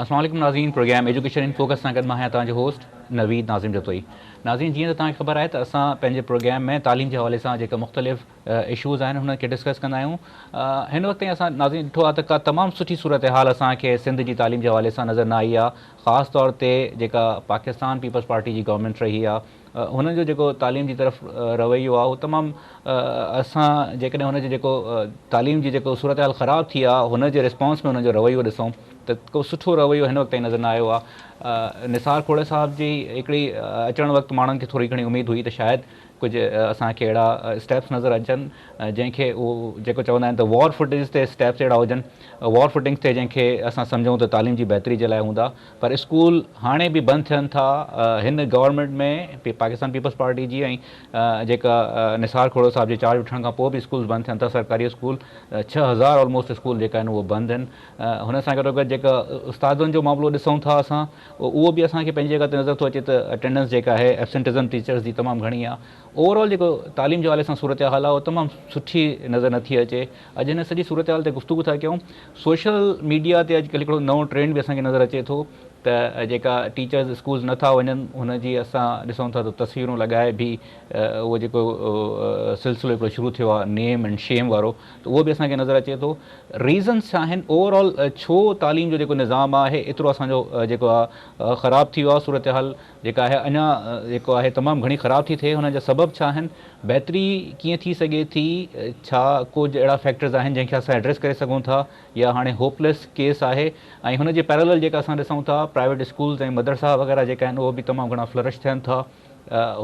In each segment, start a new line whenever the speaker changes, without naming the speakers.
السلام عليڪم ناظرين پروگرام ايجوڪيشن ان فوڪس سان گڏ مان آهيان توهان جو هوسٽ نويد ناظم جتوئي. ناظرين جيئن ته توهان کي خبر آهي ته اسان پنهنجي پروگرام ۾ تعليم جي حوالي سان جيڪا مختلف اشوز آهن انهن کي ڊسڪس ڪندا آهيون. هن وقت تائين اسان ناظرين ڏٺو آهي ته ڪا تمام سٺي صورتحال اسان کي سنڌ جي تعليم جي حوالي سان نظر نه آئي آهي، خاص طور تي جيڪا پاڪستان پيپلز پارٽي جي گورنمينٽ رهي آهي هنن جو جيڪو تعليم جي طرف رويو آهي اهو تمام اسان جيڪڏهن هن جي جيڪو تعليم جي جيڪو صورتحال خراب ٿي آهي هن جي رسپانس ۾ هنن جو رويو ڏسون ته ڪو سٺو رويو هن وقت تائين نظر نه آيو آهي. نثار کوڙي صاحب جي هڪڙي اچڻ وقت ماڻهن کي ٿوري گهڻي اميد هئي ته شايد ڪجهه اسان کي اهڙا اسٽيپس نظر اچن جنهن کي اهو جيڪو چوندا آهن ته وار فوٽيج تي اسٽيپس اهڙا هجن وار فوٽنگس تي جنهن کي اسان سمجهون ته تعليم جي بهتري جي لاء هوندا پر اسڪول هاڻي به بند ٿين ٿا هن گورنمينٽ ۾ پاڪستان پيپلز پارٽي جي ۽ جيڪا نثار کهڙو صاحب جي چارج وٺڻ کان پوء به اسڪولز بند ٿين ٿا سرڪاري اسڪول 6000 آلموسٽ اسڪول جيڪا آهن اهي بند آهن هن سان گڏوگڏ جيڪا استادن جو معاملو ڏسون ٿا اسان اهو به اسان کي پنهنجي جڳهه تي نظر ٿو اچي ته اٽينڊنس جيڪا آهي ايبسنٽزم ٽيچرز جي تمام گهڻي آهي. اوور آل جيڪو تعليم جي حوالي سان صورتحال آهي اها تمام سٺي نظر نٿي اچي. اڄ هن سڄي صورتحال تي گفتگو ٿا ڪيون. سوشل ميڊيا تي اڄڪلهه هڪڙو نئون ٽرينڊ به اسان کي نظر اچي ٿو ته جيڪا ٽيچرز اسڪولز نٿا وڃن هن جي اسان ڏسون ٿا ته تصويرون لڳائي به اهو جيڪو سلسلو هڪڙو شروع ٿيو آهي نيم اينڊ شيم وارو ته اهو به اسان کي نظر اچي ٿو. ريزنس ڇا آهن اوور آل ڇو تعليم جو جيڪو نظام آهي ايترو اسان جو جيڪو آهي خراب ٿي ويو آهي صورتحال جيڪا آهي اڃا جيڪو آهي تمام گهڻي خراب ٿي ٿئي هن جا سبب ڇا آهن بهتري ڪيئن ٿي سگهي ٿي ڇا ڪجهه اهڙا فيڪٽرز آهن جنهن کي اسان ايڊريس ڪري سگهون ٿا يا هاڻي هوپليس ڪيس آهي ۽ هن جي پيرالل جيڪا اسان ڏسون ٿا پرائيويٽ اسڪولز ۽ مدرسا وغيره جيڪا آهن اهي به تمام گهڻا فلرش ٿين ٿا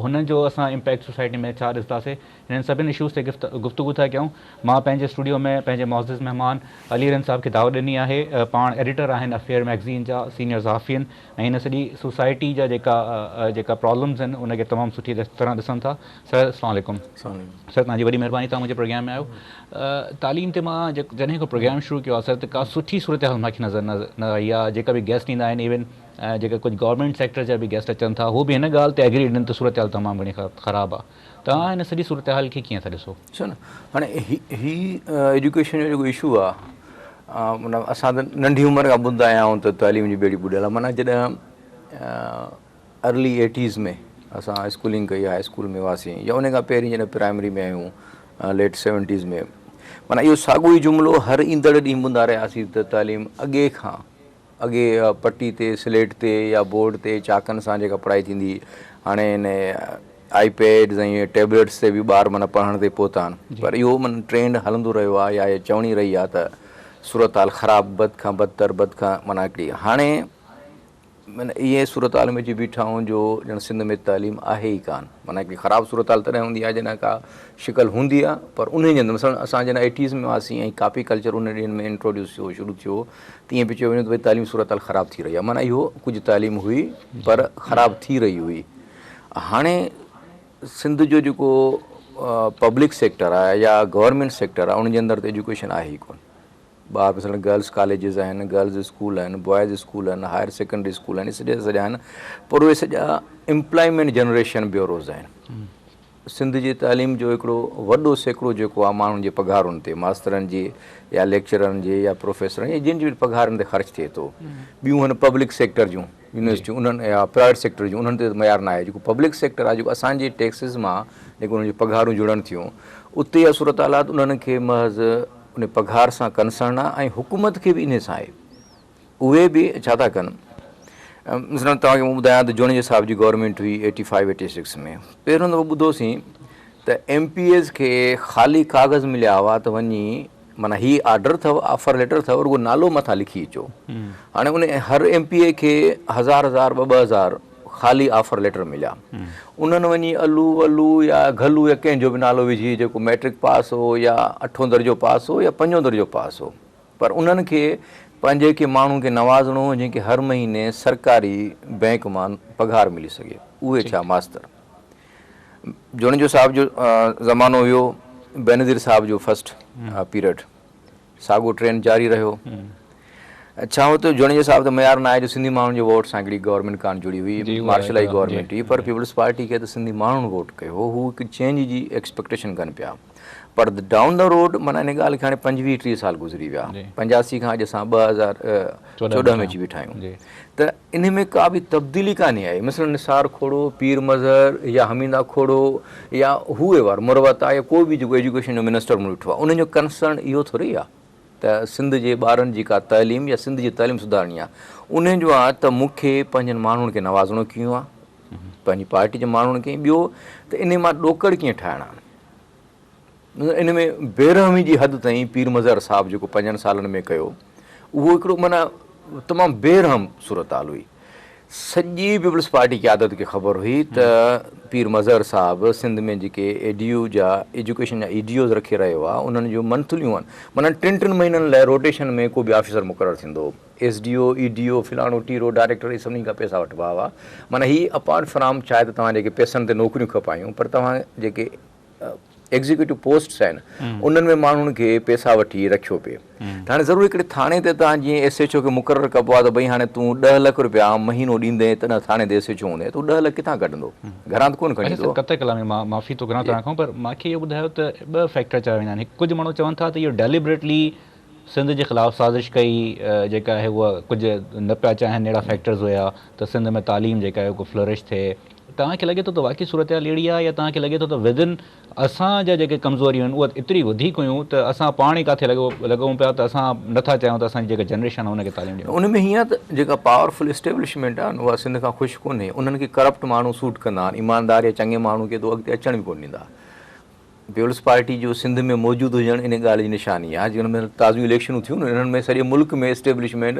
هنن جو اسان امپيڪٽ سوسائٽي ۾ ڇا ڏسنداسي هنن سڀني اشوز تي گفتگو ٿا ڪيون. مان پنهنجي اسٽوڊيو ۾ پنهنجي معزز مهمان علي رند صاحب کي دعوت ڏني آهي. پاڻ ايڊيٽر آهن افيئر مئگزين جا، سينيئر صحافي آهن ۽ هن سڄي سوسائٽي جا جيڪا جيڪا پرابلمز آهن ان کي تمام سٺي طرح ڏسن ٿا. سر السلام عليڪم. سر توهان جي وڏي مهرباني توهان منهنجي پروگرام ۾ آيو. تعليم تي مان جڏهن کان پروگرام شروع ڪيو آهي سر ته ڪا سٺي صورتحال مان کي نظر نه آئي آهي جيڪا به گيسٽ ايندا آهن ايون جيڪا ڪجهه گورنمينٽ سيڪٽر جا به گيسٽ اچن ٿا هو به هن ڳالهه تي ايگريڊ آهن ته صورتحال تمام گهڻي خراب آهي. توهان هن سڄي صورتحال کي ڪيئن ٿا ڏسو؟
ڏسو نه هاڻي هي ايجوڪيشن جو جيڪو اشو آ معنيٰ اسان ته ننڍي عمر کان ٻڌندا آيا آهيون ته تعليم جي ٻيڙي ٻڏل آ معنيٰ جڏهن ارلي ايٽيز ۾ اسان اسڪولنگ ڪئي هاء اسڪول ۾ هئاسين يا ان کان پهرين جڏهن پرائمري ۾ آيون ليٽ سيونٽيز ۾ معنيٰ اهو ساڳيو ئي جملو هر ايندڙ ڏينهن ٻڌندا رهياسين ته تعليم اڳي کان اڳي پٽي تي، سليٽ تي يا بورڊ تي چاڪن سان جيڪا پڙهائي ٿيندي هئي، هاڻي ان آئي پيڊز ۽ ٽيبليٽس تي به ٻار معنيٰ پڙهڻ تي پهتا آهن پر اهو معنيٰ ٽرينڊ هلندو رهيو آهي يا اها چوڻي رهي آهي ته صورتحال خراب بد کان بدتر بد کان معنيٰ هڪڙي هاڻي معنيٰ ائين صورتحال ۾ اچي بيٺا آهيون جو ڄڻ سنڌ ۾ تعليم آهي ئي ڪانه معنيٰ هڪڙي خراب صورتحال تڏهن هوندي آهي جڏهن ڪا شڪل هوندي آهي پر انهي جي اندر مثلاً اسان جڏهن ايٽيز ۾ هئاسين ۽ ڪاپي ڪلچر انهن ڏينهن ۾ انٽروڊيوس ٿيو شروع ٿيو تيئن به چيو وڃي ته ڀئي تعليم صورتحال خراب ٿي رهي آهي معنيٰ اهو ڪجهه تعليم هئي پر خراب ٿي رهي هئي هاڻي سنڌ جو جيڪو پبلڪ سيڪٽر آهي يا گورنمينٽ سيڪٽر آهي ان جي اندر ته ايجوڪيشن آهي ئي ڪونه ٻار مثلاً گرلس ڪاليجز آهن گرلز اسڪول آهن بوائز اسڪول آهن هائر سيڪنڊري اسڪول آهن سڄا سڄا آهن پر اهي سڄا امپلائمينٽ جنريشن بيوروز آهن سنڌ جي تعليم جو هڪڙو وڏو سيڪڙو جيڪو آهي ماڻهن جي پگهارن تي ماسترن جي يا ليڪچررن جي يا پروفيسرن يا جن جي به پگهارن تي خرچ ٿئي ٿو ٻيون هن پبلڪ سيڪٽر جون يونيورسٽيون انهن يا پرائيويٽ سيڪٽر جون انهن تي معيار ناهي جيڪو پبلڪ سيڪٽر آهي جيڪو اسان جي ٽيڪسز مان جيڪو انهن جون پگهارون جڙن ٿيون اتي اها صورتحال آهي ته انهن کي محض ان پگهار سان ڪنسرن آهي ۽ حڪومت کي به انهي سان آهي اهي به ڇا ٿا ڪن مثلاً توهان کي مون ٻڌايان ته جوڻيجي صاحب جي گورنمينٽ هئي ايٽي فائيو ايٽي سڪس ۾ پهريون دفعو ٻڌوسين ته ايم پي ايز کي خالي ڪاغذ مليا هئا ته وڃي معنيٰ هي آرڊر اٿو آفر ليٽر اٿو رڳو نالو مٿان لکي اچو هاڻي ان هر ايم پي اي کي هزار هزار ٻه ٻه هزار خالي آفر ليٽر مليا انهن وڃي الو ولو يا گهلو يا ڪنهن جو به نالو وجهي جيڪو ميٽرڪ پاس هو يا اٺون درجو پاس هو يا پنجون درجو پاس هو پر انهن کي پنهنجي ڪنهن ماڻهو کي نوازڻو هو جنهن کي هر مهيني سرڪاري بئنڪ مان پگهار ملي سگهي. اهي ٿيا ماستر. جوڻيجو صاحب جو زمانو هيو بينظير صاحب جو فرسٽ پيريڊ. ساڳو ٽرينڊ جاري رهيو. ڇا هو ته جوڻيجي صاحب ته معيار نه آهي جو سنڌي ماڻهن جي ووٽ سان هڪڙي گورنمينٽ ڪانه جڙي هئي، مارشلائي گورنمينٽ هئي، پر پيپلز پارٽي کي ته سنڌي ماڻهن ووٽ ڪيو هو، هو هڪ چينج جي ايڪسپيڪٽيشن ڪن پيا. پر ڊائون the road معنيٰ ان ڳالهه کي هاڻي پنجويهه ٽيهه سال گذري ويا، 85 کان اڄ اسان 2014 ۾ اچي بيٺا آهيون ته ان ۾ ڪا به تبديلي ڪانهي آئي. مثلاً نثار کوڙو، پير مظهر يا حميده کوڙو يا هو ايور مروت آ يا ڪو به جيڪو ايجوڪيشن جو منسٽر مون ڏٺو آ انهن جو ڪنسرن اهو ٿوري آ ته سنڌ جي ٻارن جي ڪا تعليم يا سنڌ جي تعليم سڌارڻي آ، انهن جو آ ته مون کي پنهنجن ماڻهن کي نوازڻو ڪيئن آ، پنهنجي پارٽي جي ماڻهن کي، ٻيو ته انهي مان ڏوڪڙ ڪيئن ٺاهڻا آهن. ان ۾ بيرحمي جي حد تائين پير مظهر صاحب جيڪو پنجن سالن ۾ ڪيو اهو هڪڙو معنيٰ تمام بيرحم صورتحال هئي. سڄي پيپلز پارٽي قيادت کي خبر هئي ته پير مظهر صاحب سنڌ ۾ جيڪي اي ڊي او جا ايجوڪيشن جا اي ڊي اوز رکي رهيو آهي انهن جون منٿليون آهن معنيٰ ٽن ٽن مهينن لاء روٽيشن ۾ ڪو به آفيسر مقرر ٿيندو هو. ايس ڊي او، اي ڊي او، فلاڻو ٽيرو ڊائريڪٽر هي سڀني کان پئسا وٺبا هئا معنيٰ هي اپارٽ فرام ڇا آهي ته توهان جيڪي پئسن تي نوڪريون کپايون پر توهان جيڪي ايگزيڪيوٽو پوسٽس آهن انهن ۾ ماڻهن کي پئسا وٺي رکيو پئي ته هاڻي ضرور هڪڙي ٿاڻي تي توهان جيئن ايس ايڇ او کي مقرر ڪبو آهي ته ڀئي هاڻي تون 10 لک روپيا مهينو ڏيندين تڏهن ٿاڻي تي ايس ايڇ او هوندين ته هو 10 لک ڪٿان ڪڍندو گهران ته ڪونه کڻي
اڇا سر
ايندو.
قطع ڪلامي مان معافي ٿو گهران توهان کان پر مان کي اهو ٻڌايو ته ٻه فيڪٽر چيا ويندا آهن هڪ ڪجهه ماڻهو چون ٿا ته اهو ڊيليبريٽلي سنڌ جي خلاف سازش ڪئي جيڪا آهي اها ڪجهه نه پيا چاهين اهڙا فيڪٽرز هيا ته سنڌ ۾ تعليم جيڪا آهي ڪو فلرش ٿئي توهان کي لڳي ٿو ته واقعي صورتحال اهڙي آهي يا توهان کي لڳي ٿو ته ودن اسان جا جيڪي ڪمزوريون آهن اهي ايتري وڌيڪ هيون ته اسان پاڻ ئي ڪاٿي لڳو لڳون پيا ته اسان نٿا چاهيون ته اسان جي جيڪا جنريشن آهي ان کي تعليم ڏيون.
ان ۾ هيئن آهي ته جيڪا پاورفل اسٽيبلشمينٽ آهي نه اها سنڌ کان خوش ڪونهي انهن کي ڪرپٽ ماڻهو سوٽ ڪندا آهن ايماندار يا چڱي ماڻهو کي ته اڳتي اچڻ به ڪونه ڏيندا. پيپلز پارٽي جو سنڌ ۾ موجود هجڻ ان ڳالهه جي نشاني آهي جن ۾ تازيون اليڪشنون ٿيون نه انهن ۾ سڄي ملڪ ۾ اسٽيبلشمينٽ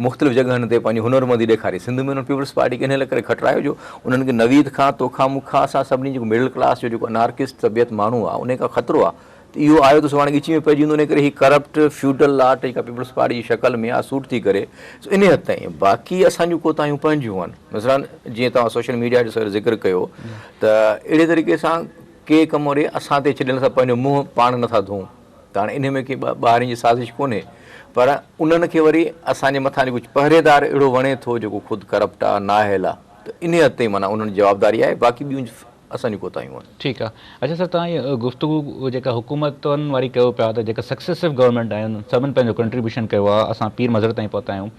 مختلف جڳهن تي پنهنجي هنرمندي ڏيکاري سنڌ ۾ انهن پيپلز پارٽي کي ان لاء ڪري کٽرايو جو انهن کي نويد کان توکان مون کان اسان سڀني جيڪو مڊل ڪلاس جو جيڪو انارڪسٽ طبيعت ماڻهو آهي ان کان خطرو آهي ته اهو آيو ته سڀاڻي ڳچي ۾ پئجي ويندو ان ڪري هي ڪرپٽ فيوڊل لاٽ جيڪا پيپلز پارٽي جي شڪل ۾ آهي سوٽ ٿي ڪري سو ان حد تائين باقي اسان جون ڪوتاهيون پنهنجون آهن مثلاً جيئن توهان سوشل ميڊيا جو سر ذڪر ڪيو ته اهڙي طريقي سان ڪي ڪم وري اسان تي ڇڏيل اسان پنهنجو منهن پاڻ نٿا ڌوئون ته هاڻي انهي ۾ ڪي ٻاهرين جي سازش ڪونهي پر انهن کي وري اسان جي مٿان جيڪو پهريدار اهڙو وڻي ٿو جيڪو خود ڪرپٽ آ نااهل آ ته انهي حد تائين معنيٰ انهن جي جوابداري آهي باقي ٻيون اسان جون ڪوتاهيون آهن.
ٺيڪ آ اڇا سر توهان هي گفتگو جيڪا حڪومتن واري ڪيو پيا ته جيڪا سڪسيسو گورنمينٽ آيون سڀن پنهنجو ڪنٽريبيوشن ڪيو آ اسان پير مظهر تائين پهتا آهيون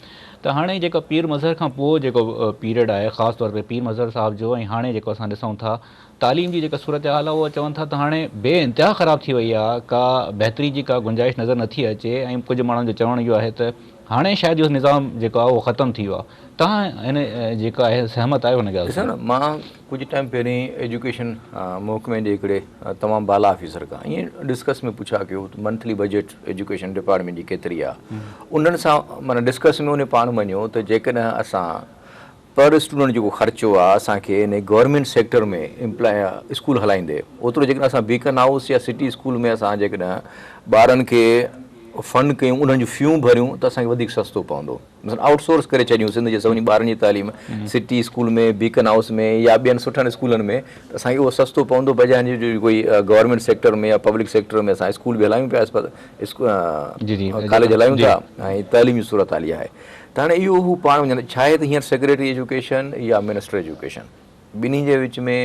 ته هاڻي جيڪا پير مظهر کان پوء جيڪو پيريڊ آهي خاص طور تي پير مظهر صاحب جو ۽ هاڻي جيڪو اسان ڏسون ٿا تعليم جي جيڪا صورتحال آهي اها چون ٿا ته هاڻي بي انتها خراب ٿي وئي آهي، ڪا بهتري جي ڪا گنجائش نظر نٿي اچي ۽ ڪجهه ماڻهن جو چوڻ اهو آهي ته هاڻي شايد اهو نظام جيڪو آهي اهو ختم ٿي ويو آهي. توهان هن جيڪا آهي سهمت آهيو هن ڳالهه
ڏسو
سان؟
نه مان ڪجهه ٽائيم پهرين ايجوڪيشن محڪمي جي هڪڙي تمام بالا آفيسر کان ائين ڊسڪس ۾ پڇا ڪيو ته منٿلي بجيٽ ايجوڪيشن ڊپارٽمينٽ جي ڪيتري آهي انهن سان معنيٰ ڊسڪس ۾ انهي پاڻ مڃيو ته جيڪڏهن اسان پر اسٽوڊنٽ جيڪو خرچو آ اسان کي انهي گورنمينٽ سيڪٽر ۾ اسڪول هلائيندي اوترو جيڪڏهن اسان بيڪن هائوس يا سٽي اسڪول ۾ اسان جيڪڏهن ٻارن کي فنڊ ڪيون انهن جون فيون ڀريون ته اسان کي وڌيڪ سستو پوندو مثلا آئوٽ سورس ڪري ڇڏيون سنڌ جي سڀني ٻارن جي تعليم سٽي اسڪول ۾ بيڪن هائوس ۾ يا ٻين سٺن اسڪولن ۾ ته اسان کي اهو سستو پوندو بجاء ان جي ڪوئي گورنمينٽ سيڪٽر ۾ يا پبلڪ سيڪٽر ۾ اسان اسڪول به هلايون پيا ڪاليج هلايون ٿا ۽ تعليم جي صورت حال اها آهي ته هاڻي اهو هو پاڻ وڃن ڇا آهي ته هينئر سيڪريٽري ايجوڪيشن يا منسٽر ايجوڪيشن ٻنهي جي وچ ۾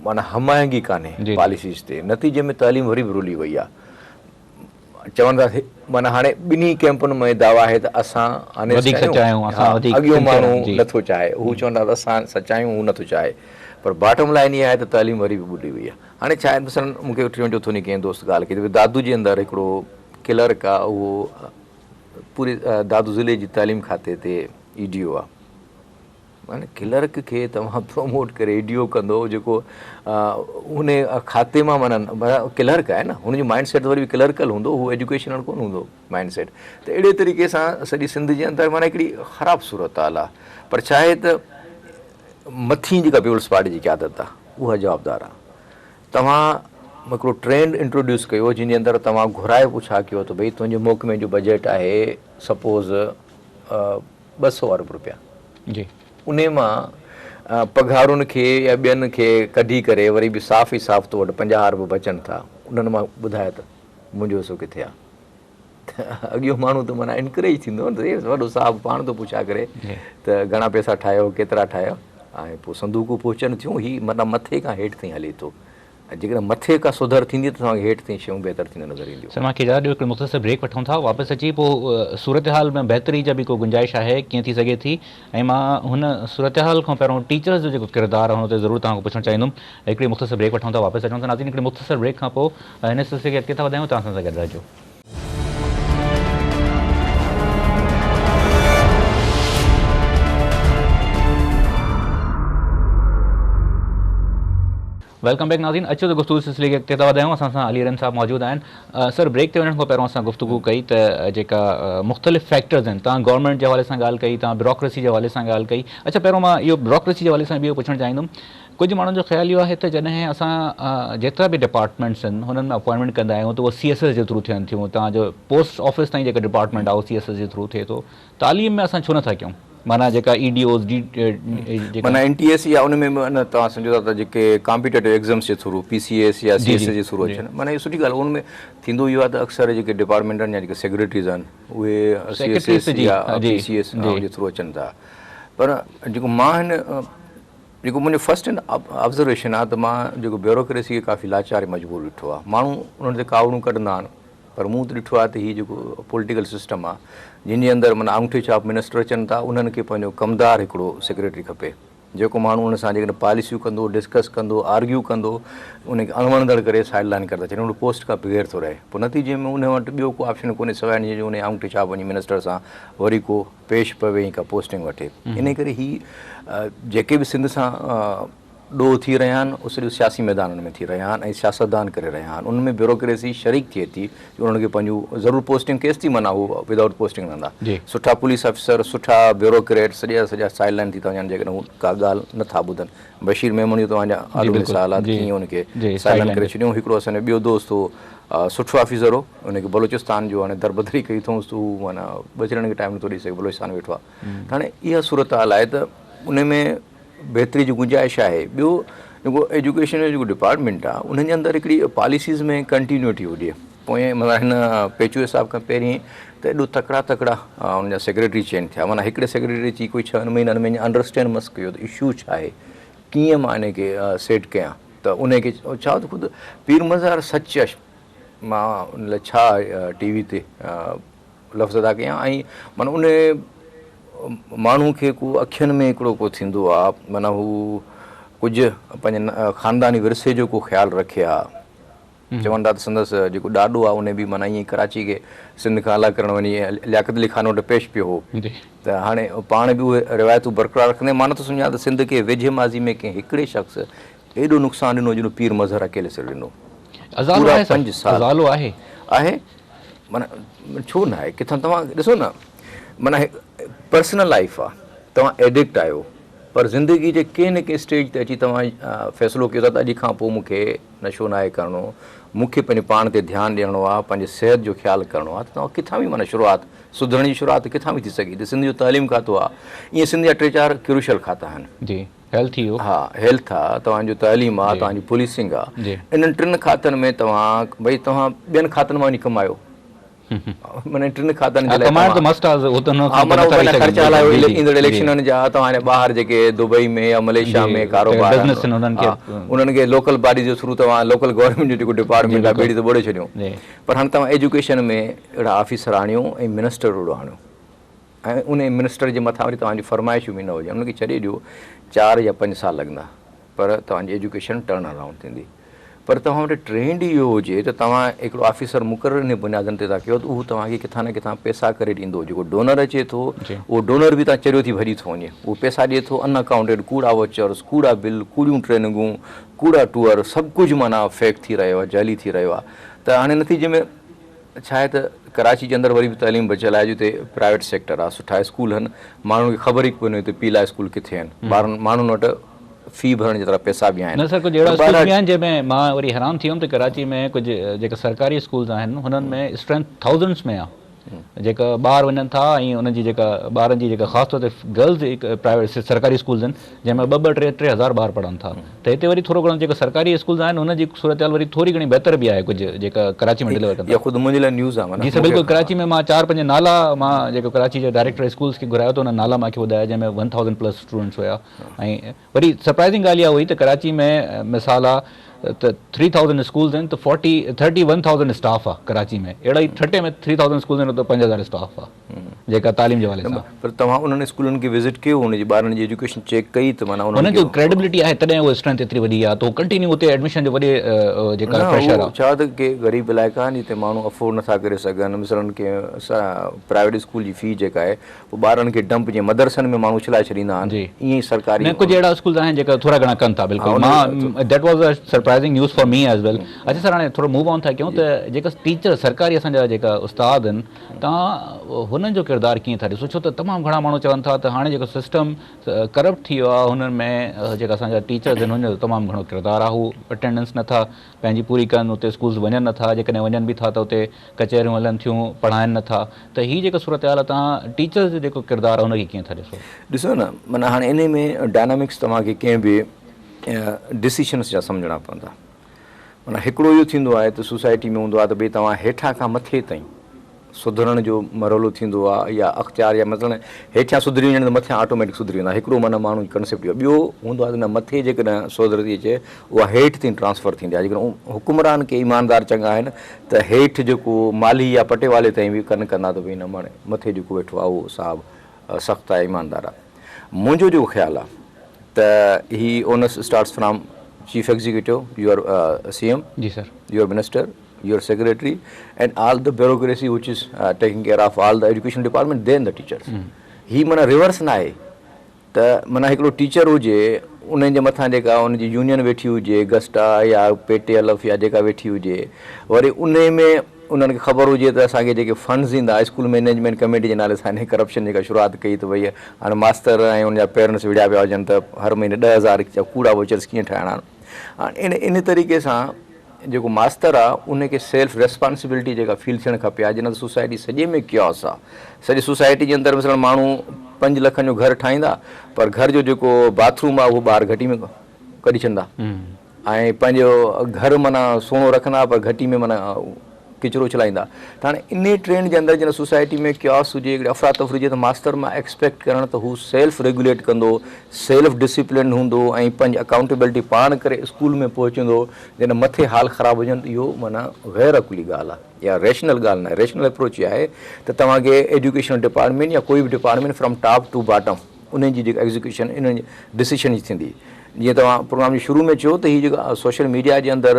معنيٰ هم آهنگي ڪانهي پاليسيز تي نتيجي ۾ تعليم وري به رلي وئي آهي چون ٿا معنيٰ هاڻي ٻنهي ڪيمپن ۾ دعويٰ آهي ته اسان
وڌيڪ سچا آهيون اسان وڌيڪ
اڳيون ماڻهو نٿو چاهي هو چون ٿا ته اسان سچا آهيون هو نٿو چاهي پر باٽم لائن اها آهي ته تعليم وري به ٻڏي وئي آهي هاڻي ڇا آهي مثلاً مون کي ٽيون چوٿون ڏينهن ڪنهن دوست ڳالهه ڪئي ته دادو جي اندر هڪڙو ڪلرڪ آهي اهو پوري دادو ضلعي جي تعليم کاتي تي اي ڊي او آ معنيٰ ڪلرڪ کي توهان پروموٽ ڪري اي ڊي او ڪندو جيڪو ان کاتي مان معنيٰ ڪلرڪ آهي نه هن جو مائنڊ سيٽ وري به ڪلرڪل هوندو هو ايجوڪيشنل ڪونه هوندو مائنڊ سيٽ ته اهڙي طريقي سان سڄي سنڌ جي اندر معنيٰ هڪڙي خراب صورتحال آ پر ڇا آهي ته مٿين جيڪا پيپلز پارٽي جي قيادت آ اها جوابدار آ توهان هڪڙو ٽرينڊ انٽروڊيوس ڪيو جنهن جي اندر توهان گهرائي پڇا ڪيو ته ڀئي تنهنجي محڪمي جو بجيٽ آهي سپوز 200 ارب روپيا
جي
انهي مان پگهارن کي يا ٻين کي ڪڍي ڪري وري به صاف ئي صاف تو وٽ 50 ارب بچن ٿا انهن مان ٻڌاء ته منهنجو حصو ڪٿي آهي. ته اڳيون ماڻهو ته معنيٰ انڪريج ٿيندو نه ته وڏو صاحب پاڻ ٿو پڇا ڪري ته گهڻا پئسا ٺاهيو ڪيترا ٺاهيو ۽ پوء صندوقون پهچن ٿيون هي معنيٰ مٿي کان هيٺ تائين هلي ٿو ۽ جيڪڏهن مٿي کان سڌر ٿيندي ته توهان کي هيٺ تائين شيون بهتر ٿيندي نظر اينديون.
سر مان کي اجازت ڏيو هڪڙي مختصر بريڪ وٺون ٿا واپس اچي پوء صورتحال ۾ بهتري جا به ڪو گنجائش آهي ڪيئن ٿي سگهي ٿي ۽ مان هن صورتحال کان پهريون ٽيچرز جو جيڪو ڪردار آهي ان تي ضرور توهان کان پڇڻ چاهيندم هڪڙي مختصر بريڪ وٺون ٿا واپس اچون ٿا ناظرين هڪڙي مختصر بريڪ کان پوء هن سلسلي کي اڳتي ٿا وڌايون توهان اسان سان گڏ رهجو. Welcome back ناظرين اچو ته گفتگو سلسلي کي اڳتي ٿا وڌايون اسان سان علي رند صاحب موجود آهن سر بريڪ تي وڃڻ کان پهريون اسان گفتگو ڪئي ته جيڪا مختلف فيڪٽرز آهن توهان گورنمينٽ جي حوالي سان ڳالهه ڪئي توهان بيوروڪريسي جي حوالي سان ڳالهه ڪئي اڇا پهريون مان اهو بيوروڪريسي جي حوالي سان به اهو پڇڻ چاهيندم ڪجهه ماڻهن جو خيال اهو آهي ته جڏهن اسان جيترا به ڊپارٽمينٽس آهن هنن ۾ اپوائنٽمينٽ ڪندا آهيون ته اهو سي ايس ايس جي ٿرو ٿين ٿيون توهان جو پوسٽ آفيس تائين جيڪا ڊپارٽمينٽ آهي اهو سي ايس ايس جي ٿرو ٿئي ٿو تعليم ۾ اسان ڇو نٿا ڪيون معنيٰ جيڪا اي ڊي اوز ڊي جيڪا
معنيٰ اين ٽي ايس يا ان ۾ به توهان سمجهو ٿا ته جيڪي ڪامپيٽيٽو ايگزامس جي ٿرو پي سي ايس يا سي ايس ايس جي ٿرو اچن معنيٰ اهو سٺي ڳالهه ان ۾ ٿيندو اهو آهي ته اڪثر جيڪي ڊپارٽمينٽ آهن يا جيڪي سيڪريٽريز آهن اهي سي ايس ايس يا پي سي ايس جي ٿرو اچن ٿا پر جيڪو مان هن جيڪو منهنجو فرسٽ هينڊ آبزرويشن آهي ته مان جيڪو بيوروڪريسي کي ڪافي لاچار ۽ مجبور ڏٺو آهي. ماڻهو انهن تي ڪاوڙون ڪڍندا آهن پر مون ته ڏٺو آهي ته هي جيڪو پوليٽيڪل سسٽم آهي جن جي اندر معنيٰ آڱوٺي ڇاپ منسٽر اچن ٿا انهن کي پنهنجو ڪمدار هڪڙو سيڪريٽري کپي جيڪو ماڻهو ان سان جيڪڏهن پاليسيون ڪندو ڊسڪس ڪندو آرگيو ڪندو ان کي اڻوڻندڙ ڪري سائيڊ لائن ڪري ٿا ڇڏين ان پوسٽ کان بغير ٿو رهي پوء نتيجي ۾ ان وٽ ٻيو ڪو آپشن ڪونهي سواء ان جي جو ان آڱوٺي ڇاپ وڃي منسٽر سان وري ڪو پيش پوي ۽ ڪا پوسٽنگ وٺي. انهي ڪري هي جيڪي به سنڌ سان ڏوهه ٿي رهيا آهن اهي سڄو سياسي ميدانن ۾ ٿي رهيا آهن ۽ سياستدان ڪري رهيا آهن. انهن ۾ بيوروڪريسي شريڪ ٿئي ٿي جو انهن کي پنهنجون ضرور پوسٽنگ ڪيستائين معنيٰ هو ودائوٽ پوسٽنگ رهندا. سٺا پوليس آفيسر، سٺا بيوروڪريٽ سڄا جا سڄا سائيڊ لائن ٿي ٿا وڃن جيڪڏهن هو ڪا ڳالهه نه ٿا ٻڌن. بشير ميمڻ جو توهان جا آڏو مثال آهي ته ڪيئن ان کي سائيڊ لائن ڪري ڇڏيائون. هڪڙو اسان جو ٻيو دوست هو سٺو آفيسر هو ان کي بلوچستان جو هاڻي دربدري ڪئي اٿئونس ته هو معنيٰ ٻچڙن کي ٽائيم نٿو ڏئي سگهي بلوچستان ويٺو آهي ته هاڻي اها صورتحال آهي ته ان ۾ بهتري جي گنجائش آهي ٻيو جيڪو ايجوڪيشن جو جيڪو ڊپارٽمينٽ آهي انهن جي اندر هڪڙي پاليسيز ۾ ڪنٽينيوٽي هجي پوئين معنيٰ هن پيچوئي صاحب کان پهرين ته ايڏو تڪڙا تڪڙا ان جا سيڪريٽري چينج ٿيا معنيٰ هڪڙي سيڪريٽري اچي ڪوئي ڇهن مهينن ۾ انڊرسٽينڊ مس ڪيو ته اشو ڇا آهي ڪيئن مان ان کي سيٽ ڪيان ته انهي کي ڇا ته خود پير مظهر سچ مان ان لاء ڇا ٽي وي تي لفظ ادا ڪيان ۽ معنيٰ ان ماڻهو کي ڪو اکين ۾ هڪڙو ڪو ٿيندو آ معنيٰ هو ڪجهه پنهنجي خانداني ورثي جو ڪو خيال رکي ها چون ٿا ته سندس جيڪو ڏاڏو آ ان به معنيٰ ائين ڪراچي کي سنڌ کان الڳ ڪرڻ وڃي لياقت علي خان وٽ پيش پيو هو ته هاڻي پاڻ به اهي روايتون برقرار رکندي مان نٿو سمجهان ته سنڌ کي ويجهي ماضي ۾ ڪنهن هڪڙي شخص ايڏو نقصان ڏنو جيڏو پير مظهر اڪيلي سر ڏنو.
ازالو
پورا
آهي سر
پنج سال.
ازالو آهي.
آهي معنيٰ ڇو نه آهي ڪٿان توهان ڏسو نه معنيٰ پرسنل لائيف آ توهان ايڊڪٽ آهيو پر زندگي جي ڪنهن نه ڪنهن اسٽيج تي اچي توهان فيصلو ڪيو ٿا ته اڄ کان پوء مون کي نشو ناهي ڪرڻو مون کي پنهنجي پاڻ تي ڌيان ڏيڻو آ پنهنجي صحت جو خيال ڪرڻو آ ته توهان ڪٿان به معنيٰ شروعات سڌرڻ جي شروعات ڪٿان به ٿي سگهي ٿي سنڌ جو تعليم کاتو آ ائين سنڌ جا ٽي چار ڪروشل کاتا آهن.
جي. هيلٿ ٿي ويو.
ها هيلٿ آ توهان جو تعليم آ توهان جي پوليسنگ آ انهن ٽن کاتن ۾ توهان ڀئي توهان ٻين کاتن مان وڃي ڪمايو معنيٰ ٽن کاتن جي لاء
ڪمائڻ ته مسٽ آ هو ته
ها معنيٰ پنهنجا خرچا هلايو ايندڙ اليڪشنن جا توهان جا ٻاهر جيڪي دبئي ۾ يا ملائيشيا ۾ ڪاروبار
بزنس آهن انهن کي
انهن کي لوڪل باڊي جي ٿرو توهان لوڪل گورنمينٽ جو جيڪو ڊپارٽمينٽ آ ٻيڙي ته ٻوڙي ڇڏيو پر هاڻي توهان ايجوڪيشن ۾ اهڙا آفيسر آڻيو ۽ منسٽر اهڙو آڻيو ۽ انهي منسٽر جي مٿان وري توهان جون فرمائشون به نه هجن ان کي ڇڏي ڏيو چار يا پنج سال لڳندا پر توهان جي ايجوڪيشن ٽرن اراؤنڊ ٿيندي پر توهان وٽ ٽرينڊ ئي اهو هجي ته توهان هڪڙو آفيسر مقرر انهي بنيادن تي ٿا ڪيو ته اهو توهان کي ڪٿان نه ڪٿان پئسا ڪري ڏيندو جيڪو ڊونر اچي ٿو اهو ڊونر به تان چريو ٿي ڀڄي ٿو وڃي اهو پئسا ڏئي ٿو ان اڪائونٽيڊ ڪوڙا ووچرس ڪوڙا بل ڪوڙيون ٽريننگون ڪوڙا ٽوئر سڀ ڪجهه معنيٰ فيڪ ٿي رهيو آهي جعلي ٿي رهيو آهي ته هاڻي نتيجي ۾ ڇا آهي ته ڪراچي جي اندر وري به تعليم بچيل آهي جتي پرائيويٽ سيڪٽر آهي سٺا اسڪول آهن ماڻهن کي خبر ئي ڪونهي ته پيلا اسڪول ڪٿي آهن ٻارن ماڻهن وٽ في ڀرڻ جيترا پئسا به آهن
نه سر ڪجهه اهڙا اسڪول به آهن جنهن ۾ مان وري حيران ٿي ويم ته ڪراچي ۾ ڪجهه جيڪا سرڪاري اسڪولز آهن هنن ۾ اسٽرينٿ ٿائوزنڊس ۾ آهي. جيڪا ٻاهر وڃن ٿا ۽ انهن جي جيڪا ٻارن جي جيڪا خاص طور تي گرلز پرائيويٽ سرڪاري اسڪولز آهن جنهن ۾ ٻه ٻه ٽي ٽي هزار ٻار پڙهن ٿا ته هتي وري ٿورو گهڻو جيڪا سرڪاري اسڪولز آهن انهن جي صورتحال وري ٿوري گهڻي بهتر به آهي ڪجهه جيڪا ڪراچي ۾ ڊليور ڪن ٿا.
اها خود منهنجي لاء نيوز آهي معنيٰ
جي سر بلڪل ڪراچي ۾ مان چار پنج نالا مان جيڪو ڪراچي جي ڊائريڪٽر اسڪولز کي گهرايو ته انهن نالا مان کي ٻڌايا جنهن ۾ ون ٿائوزنڊ پلس اسٽوڊنٽس هيا ۽ وري سرپرائزنگ ڳالهه اها هئي ته ڪراچي ۾ مثال آ ته ٿري ٿائوزنڊ اسڪولز آهن ته forty thirty one thousand staff آ ڪراچي ۾ اهڙا ئي ٺٽي ۾ ٿري ٿائوزنڊ اسڪولز آهن اتي 5000 اسٽاف آ جيڪا تعليم جي حوالي سان.
پر توهان انهن اسڪولن کي وزٽ ڪيو ان جي ٻارن جي ايجوڪيشن چيڪ ڪئي ته معنيٰ
انهن جو ڪريڊبلٽي آهي تڏهن اهو اسٽرينٿ ايتري وڏي آ ته هو ڪنٽينيو اتي ايڊميشن جو وڏي جيڪا پريشر آ.
ڇا ته ڪي غريب علائقا آهن جتي ماڻهو افورڊ نٿا ڪري سگهن مثلاً ڪي پرائيويٽ اسڪول جي في جيڪا آهي پوء ٻارن کي ڊمپ جيئن مدرسن ۾ ماڻهو اڇلائي ڇڏيندا آهن ائين ئي سرڪاري
نه ڪجهه اهڙا اسڪولز آهن جيڪا ٿورا گهڻا ڪن ٿا بلڪل مان that was a surprising news for me as well اڇا سر هاڻي ٿورو موو آن ٿا ڪيون ته جيڪا ٽيچر سرڪاري اسان جا جيڪا استاد آهن توهان هنن جو ڪردار ڪيئن ٿا ڏسو ڇو ته تمام گهڻا ماڻهو چون ٿا ته هاڻي جيڪو سسٽم ڪرپٽ ٿي ويو آهي هنن ۾ جيڪا اسان جا ٽيچرز آهن هنن جو تمام گهڻو ڪردار آهي هو اٽينڊنس نٿا پنهنجي پوري ڪن اتي اسڪولز وڃن نٿا جيڪڏهن وڃن به ٿا ته اتي ڪچهريون هلن ٿيون پڙهائن نٿا ته هي جيڪا صورتحال آهي توهان ٽيچرز جو جيڪو ڪردار آهي ان کي ڪيئن ٿا ڏسو؟
ڏسو نه معنيٰ هاڻي انهي ۾ ڊائنامڪس توهان کي ڪنهن به ڊسيشنس جا سمجهڻا پوندا معنيٰ هڪڙو اهو ٿيندو آهي ته سوسائٽي ۾ هوندو آهي ته ڀئي توهان هيٺان کان مٿي تائين سڌرڻ جو مرحلو ٿيندو آهي يا اختيار يا مثلاً هيٺيان سڌري وڃن ته مٿيان آٽوميٽڪ سڌري ويندا هڪڙو معنيٰ ماڻهو جي ڪنسيپٽ اهو آهي ٻيو هوندو آهي ته نه مٿي جيڪڏهن سڌر ٿي اچي اها هيٺ تائين ٽرانسفر ٿيندي آهي جيڪڏهن حڪمران ڪي ايماندار چڱا آهن ته هيٺ جيڪو مالهي يا پٽيوالي تائين به ڪن ڪندا ته ڀئي نه ماڻي مٿي جيڪو ويٺو آهي اهو صاحب سخت آهي ايماندار آهي منهنجو جيڪو خيال آهي ته هي onus starts from chief executive your C M
ji sir
your minister your secretary and all the bureaucracy which is taking care of all the education department then the teachers هي معنيٰ ريورس نه آهي ته معنيٰ هڪڙو teacher هجي ان جي مٿان جيڪا ان جي يونين ويٺي هجي گسٽا يا پي ٽي الف يا جيڪا ويٺي هجي وري ان ۾ انهن کي خبر هجي ته اسان کي جيڪي فنڊز ايندا اسڪول مينيجمينٽ ڪميٽي جي نالي سان انهي ڪرپشن جيڪا شروعات ڪئي ته ڀئي هاڻي ماستر ۽ ان جا پيرنٽس وڙهيا پيا هجن ته هر مهيني 10,000 جا ڪوڙا ووچرس ڪيئن ٺاهڻا آهن هاڻي ان طريقي سان جيڪو ماستر آ ان کي سيلف ريسپانسبلٽي جيڪا فيل ٿيڻ کپي آ جنھن سوسائٽي سڄي ۾ ڪياس آ سڄي سوسائٽي جي اندر مثلا ماڻھو پنج لکن جو گھر ٺاھيندا پر گھر جو جيڪو باٿ روم آ اھو ٻاھر گھٽي ۾ ڪڍي ڇڏندا ۽ پنھنجو گھر معنيٰ سھڻو رکندا پر گھٽي ۾ معنيٰ ڪچرو اڇلائيندا ته هاڻي انهي ٽرينڊ جي اندر جڏهن سوسائٽي ۾ ڪياس هجي هڪڙي افراتفري هجي ته ماستر مان ايڪسپيڪٽ ڪرڻ ته هو سيلف ريگوليٽ ڪندو سيلف ڊسيپلين هوندو ۽ پنهنجي اڪائونٽيبلٽي پاڻ ڪري اسڪول ۾ پهچندو جڏهن مٿي حال خراب هجن ته اهو معنيٰ غير عقلي ڳالهه آهي يا ريشنل ڳالهه ناهي ريشنل اپروچ اها آهي ته توهان کي ايجوڪيشنل ڊپارٽمينٽ يا ڪوئي به department from top to bottom انهن جي جيڪا ايگزيڪيوشن انهن جي ڊسيشن جي ٿيندي جيئن توهان پروگرام جي شروع ۾ چيو ته هي جيڪا سوشل ميڊيا جي اندر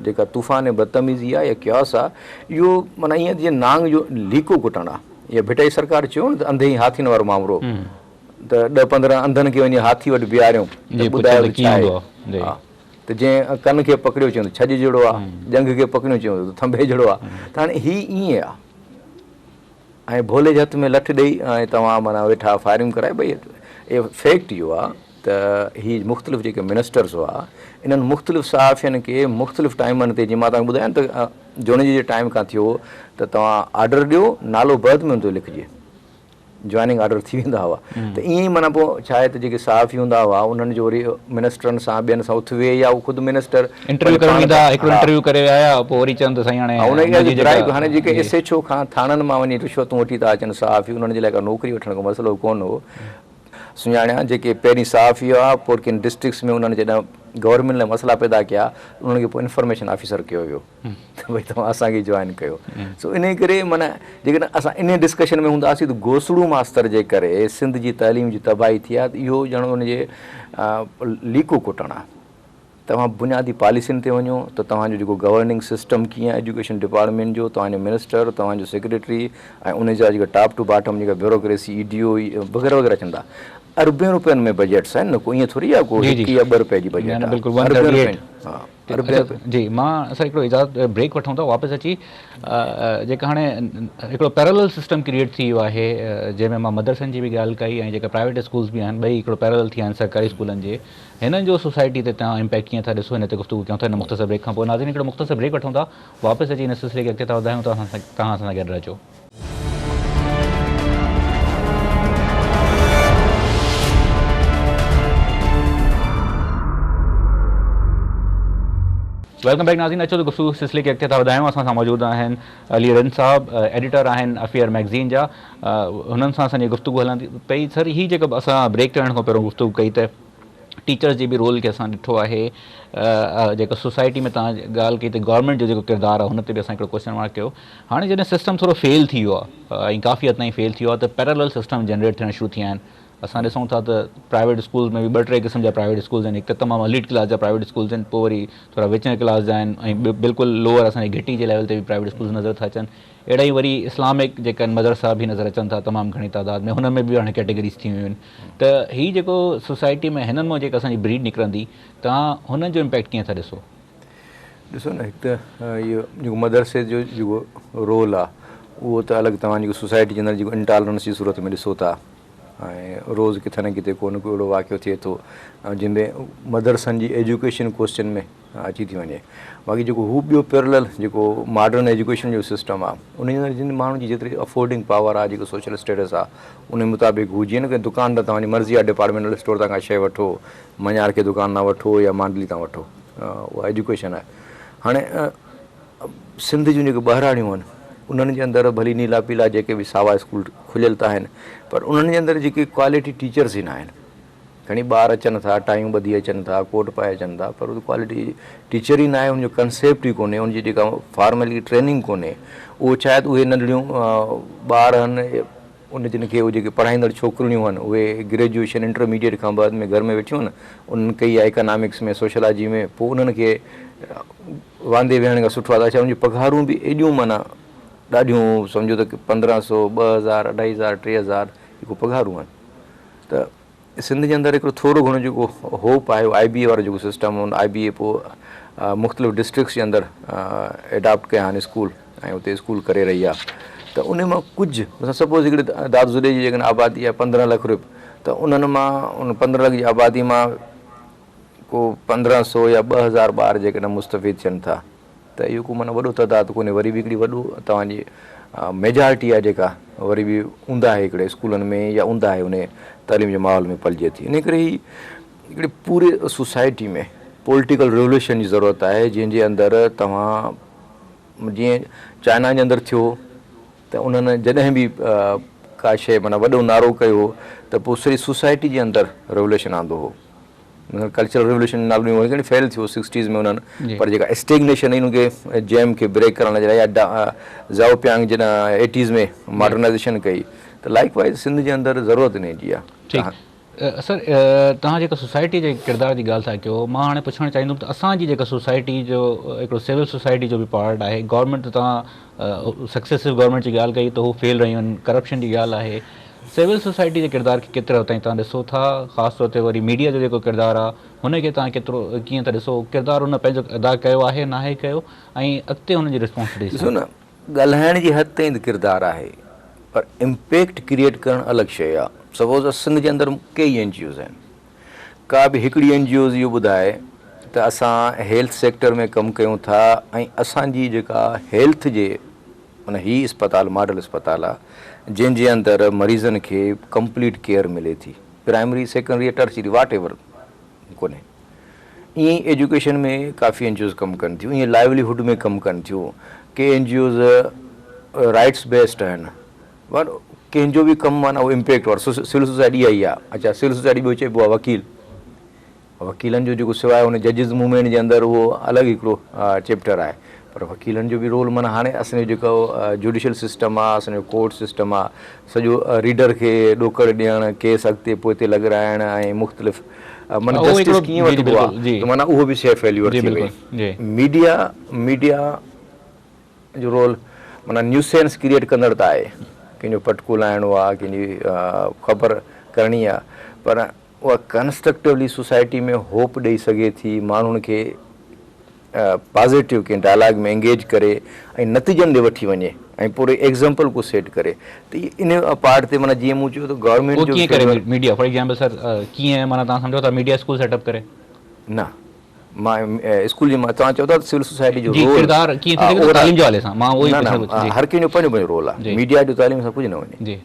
جيڪا طوفان بدتميزي آهي يا ڪياس آهي اهو معنيٰ ائين جيئن نانگ جو ليڪو ڪٽڻ آهي يا ڀٽائي سرڪار چيو نه ته انڌي ۽ هاٿين وارو مامرو ته ڏهه پندرهن انڌن کي وڃي هاٿي وٽ بيهاريون ته ٻڌايو ته ڇا آهي ها ته جنهن ڪن کي پڪڙيو چيو ته ڇڄ جهڙو آهي ڄنگهه کي پڪڙيو چيو ته ٿنڀي جهڙو آهي ته هاڻي هي ائين آهي ۽ ڀولي جي هٿ ۾ لٺ ڏئي ۽ توهان معنيٰ ويٺا فائرنگ ڪرائي ڀئي اهو فيڪٽ اهو آ ته هي مختلف جيڪي منسٽرز هئا انهن مختلف صحافين کي مختلف ٽائيمن تي جيئن مان توهان کي ٻڌايان ته جوڻيجي جي ٽائيم کان ٿيو ته توهان آرڊر ڏيو نالو بعد ۾ ان تي لکجي جوائننگ آرڊر ٿي ويندا هئا ته ائين ئي معنيٰ پوء ڇا آهي ته جيڪي صحافي هوندا هئا انهن جو وري منسٽرن سان ٻين سان اٿ ويهه يا هو خود منسٽر
انٽرويو ڪرڻ ويندا هئا هڪڙو انٽرويو ڪري آيا پوء وري چون ته سائين هاڻي
ان جي جيڪا هاڻي جيڪي ايس ايڇ او کان ٿاڻن مان وڃي رشوتون وٺي ٿا اچن صحافي انهن جي لاء ڪا نوڪري وٺڻ ڪو مسئلو ڪونه هو سڃاڻيان جيڪي پهرين صحافي هئا پوء ڪن ڊسٽرڪٽس ۾ انهن جڏهن گورنمينٽ لاء مسئلا پيدا ڪيا انهن کي پوء انفارميشن آفيسر ڪيو ويو ته ڀئي توهان اسان کي جوائن ڪيو سو انهي ڪري معنيٰ جيڪڏهن اسان انهي ڊسڪشن ۾ هونداسين ته گوسڙو ماستر جي ڪري سنڌ جي تعليم جي تباهي ٿي آهي ته اهو ڄڻ ان جي ليڪو ڪٽڻ آهي توهان بنيادي پاليسين تي وڃو ته توهان جو جيڪو گورننگ سسٽم ڪيئن آهي ايجوڪيشن ڊپارٽمينٽ جو توهان جو منسٽر توهان جو سيڪريٽري ۽ ان جا جيڪا ٽاپ ٽو باٽم جيڪا بيوروڪريسي اي ڊي او وغيره وغيره اچن ٿا اربين روپين ۾ بجيٽس آهن نه ڪو ائين ٿوري آهي ڪو هڪ يا ٻه روپيه جي بجيٽ آهي اربين روپين ها
جي مان سر هڪڙو اجازت بريڪ وٺون ٿا واپس اچي جيڪا هاڻي هڪڙو پيرالل سسٽم ڪريئيٽ ٿي ويو آهي جنهن ۾ مان مدرسن جي به ڳالهه ڪئي ۽ جيڪا پرائيويٽ اسڪولز به آهن ٻئي هڪڙو پيرالل ٿي ويا آهن سرڪاري اسڪولن جي هنن جو سوسائٽي تي توهان امپيڪٽ ڪيئن ٿا ڏسو هن تي گفتگو ڪيون ٿا هن مختصر بريڪ کان پوء ناظرين هڪڙو مختصر بريڪ وٺون ٿا واپس اچي هن سلسلي کي اڳتي ٿا وڌايون توهان اسان سان گڏ رهجو. Welcome back ناظرين اچو ته گفتگو سلسلي کي اڳتي ٿا وڌايون اسان سان موجود آهن علي رند صاحب ايڊيٽر آهن افيئر مئگزين جا هنن سان اسان جي گفتگو هلندي پئي سر هي جيڪا اسان بريڪ ڪرڻ کان پهريون گفتگو ڪئي ته ٽيچرز جي به رول کي اسان ڏٺو آهي جيڪا سوسائٽي ۾ تان ڳالهه ڪئي ته گورنمينٽ جو جيڪو ڪردار آهي هن تي به اسان هڪڙو ڪوشچن مارڪ ڪيو هاڻي جڏهن سسٽم ٿورو فيل ٿي ويو آهي ۽ ڪافي حد تائين فيل ٿي ويو آهي ته پيرالل سسٽم جنريٽ ٿيڻ شروع ٿي ويا آهن اسان ڏسون ٿا ته پرائيويٽ اسڪولز ۾ به ٻه ٽي قسم جا پرائيويٽ اسڪولز آهن هڪ ته تمام اليٽ ڪلاس جا پرائيويٽ اسڪولز آهن پوء وري ٿورا وچين ڪلاس جا آهن ۽ بلڪل لوئر اسان جي گهٽي جي ليول تي به پرائيويٽ اسڪولز نظر ٿا اچن اهڙا ئي وري اسلامڪ جيڪا آهن مدرسا به نظر اچن ٿا تمام گهڻي تعداد ۾ هنن ۾ به هاڻي ڪيٽيگريز ٿي ويون آهن ته هي جيڪو سوسائٽي ۾ هنن مان جيڪا اسان جي بريڊ نڪرندي توهان هنن جو امپيڪٽ ڪيئن ٿا ڏسو؟
ڏسو نه هڪ ته اهو جيڪو مدرسي جو جيڪو رول آهي اهو ته الڳ توهان جيڪو سوسائٽي جي اندر جيڪو انٽالرنس جي صورت ۾ ڏسو ٿا ۽ روز ڪٿي نه ڪٿي ڪو نه ڪو اهڙو واقعو ٿئي ٿو جنهن ۾ مدرسن جي ايجوڪيشن ڪوسچن ۾ اچي ٿي وڃي باقي جيڪو هو ٻيو پيرلل جيڪو ماڊرن ايجوڪيشن جو سسٽم آهي ان جي اندر جن ماڻهن جي جيتري افورڊنگ پاور آهي جيڪو سوشل اسٽيٽس آهي ان مطابق هو جيئن نه ڪنهن دڪان تان توهان جي مرضي آهي ڊپارٽمينٽل اسٽور تان ڪا شيء وٺو مڃار کي دڪان تان وٺو يا مانڊلي تان وٺو اها ايجوڪيشن آهي هاڻي سنڌ جون جيڪي ٻهراڙيون آهن انهن جي اندر ڀلي نيلا پيلا جيڪي به ساوا اسڪول کليل ته آهن پر انهن جي اندر جيڪي ڪوالٽي ٽيچرس ئي نه آهن کڻي ٻار اچن ٿا ٽايون ٻڌي اچن ٿا ڪوٽ پائي اچن ٿا پر ڪوالٽي ٽيچر ئي نه آهي ان جو ڪنسيپٽ ئي ڪونهي ان جي جيڪا فارملي ٽريننگ ڪونهي اهو ڇا آهي ته اهي ننڍڙيون ٻار آهن ان جن کي اهي جيڪي پڙهائيندڙ ڇوڪريون هن اهي گريجوئيشن انٽرميڊيٽ کان بعد ۾ گهر ۾ ويٺيون هن انهن ڪئي آهي اڪانامڪس ۾ سوشالاجي ۾ پوء انهن کي واندي ويهڻ کان سٺو آهي ته اڇا ان جون پگهارون به ايڏيون معنيٰ ڏاڍيون سمجهو ته 1500 2000 اڍائي هزار 3000 جيڪو پگهارون آهن ته سنڌ جي اندر هڪڙو ٿورو گهڻو جيڪو هوپ آهي آء بي اي وارو جيڪو سسٽم هن آء بي اي پوء مختلف ڊسٽرڪٽس جي اندر ايڊاپٽ ڪيا آهن اسڪول ۽ اتي اسڪول ڪري رهي آهي ته ان مان ڪجهه مثلا سپوز هڪڙي دادو ضلعي جي جيڪڏهن آبادي آهي 15 لک روپيه ته انهن مان ان 15 لک جي آبادي مان ڪو 1500 يا 2000 ٻار جيڪڏهن مستفيد ٿين ٿا ته اهو ڪو معنيٰ وڏو تعداد ڪونهي وري به هڪڙي وڏو توهان جي ميجارٽي آهي جيڪا وري به اوندهه آهي هڪڙي اسڪولن ۾ يا اوندهه آهي انهي تعليم جي ماحول ۾ پلجي ٿي انهي ڪري هي هڪڙي پوري سوسائٽي ۾ پوليٽيڪل ريولوشن جي ضرورت آهي جنهن جي اندر توهان جيئن چائنا جي اندر ٿيو ته انهن جڏهن به ڪا شيء معنيٰ وڏو نعرو ڪيو هو ته پوء سڄي سوسائٽي جي اندر ريولوشن آندو هو مثلا ڪلچرل ريولوشن جو نالو ڏنو وڃي فيل ٿيو سڪسٽيز ۾ انهن پر جيڪا اسٽيگنيشن ان کي جيم کي بريڪ ڪرڻ جي لاء يا زائو پيانگ جڏهن ايٽيز ۾ ماڊرنائزيشن ڪئي ته لائڪ وائز سنڌ جي اندر ضرورت انهي جي آهي.
ٺيڪ سر توهان جيڪا سوسائٽي جي ڪردار جي ڳالهه ٿا ڪيو مان هاڻي پڇڻ چاهيندم ته اسان جي جيڪا سوسائٽي جو هڪڙو سول سوسائٽي جو به پارٽ آهي گورنمينٽ ته توهان سڪسيسو گورنمينٽ جي ڳالهه ڪئي ته هو فيل رهيون آهن ڪرپشن جي ڳالهه آهي سول سوسائٽي جي ڪردار کي ڪيتري حد تائين توهان ڏسو ٿا خاص طور تي وري ميڊيا جو جيڪو ڪردار آهي هن کي توهان ڪيترو ڪيئن ٿا ڏسو ڪردار هن پنهنجو ادا ڪيو آهي ناهي ڪيو ۽ اڳتي هن جي ريسپانسبلٽي
ڏسو نه ڳالهائڻ جي حد تائين ته ڪردار آهي پر امپيڪٽ ڪريئيٽ ڪرڻ الڳ شيء آهي سپوز سنڌ جي اندر ڪيئي اين جي اوز آهن ڪا به هڪڙي اين جي اوز اهو ٻڌائي ته اسان هيلٿ سيڪٽر ۾ ڪم ڪيون ٿا ۽ اسان جي جيڪا هيلٿ جي معنيٰ هي اسپتال ماڊل اسپتال آ جنهن جي اندر مريضن کي ڪمپليٽ ڪيئر ملي ٿي پرائمري سيڪنڊري يا ٽرشري واٽ ايور ڪونهي ائين ئي ايجوڪيشن ۾ ڪافي اين جي اوز ڪم ڪن ٿيون ائين لائيولي هوڊ ۾ ڪم ڪن ٿيون ڪي N G Os rights based آهن پر ڪنهن جو به ڪم معنيٰ اهو امپيڪٽ وارو سول سوسائٽي اها ئي آ اڇا سول سوسائٽي ٻيو چئبو آ وڪيل وڪيلن جو جيڪو سواء ان ججز موومينٽ جي اندر اهو الڳ هڪڙو چيپٽر آهي پر وڪيلن جو به رول معنيٰ هاڻي اسان جو جيڪو جوڊيشل سسٽم آهي اسان جو ڪورٽ سسٽم آهي سڄو ريڊر کي ڏوڪڙ ڏيڻ ڪيس اڳتي پوئتي لڳرائڻ ۽ مختلف معنيٰ جسٽس ڪيئن وٺبو آهي ته معنيٰ اهو به شيء فيليور ٿي وئي ميڊيا ميڊيا جو رول معنيٰ نيوسينس ڪريئيٽ ڪندڙ ته آهي ڪنهن جو پٽڪو لاهڻو آهي ڪنهن جي خبر ڪرڻي آهي پر اها ڪنسٽرڪٽولي سوسائٽي ۾ هوپ ڏئي سگهي ٿي، ماڻهن کي پازيٽو ڪنهن ڊائلاگ ۾ انگيج ڪري ۽ نتيجن ڏي وٺي وڃي ۽ پوري ايگزامپل ڪو سيٽ ڪري ته ان پارٽ تي معنيٰ جيئن مون چيو ته گورنمينٽ جو
ڪيئن ڪري ميڊيا فار ايگزامپل سر ڪيئن معنيٰ توهان سمجهو ٿا ميڊيا اسڪول سيٽ اپ ڪري؟
نه مان اسڪول جي توهان چئو ٿا ته سول سوسائٽي جو
جي
رول
ڪردار ڪيئن ٿي سگهي ٿو تعليم جي حوالي سان مان اهو ئي
نه نه هر ڪنهن جو پنهنجو پنهنجو رول آهي ميڊيا جو تعليم سان ڪجهه نه وڃي
جي.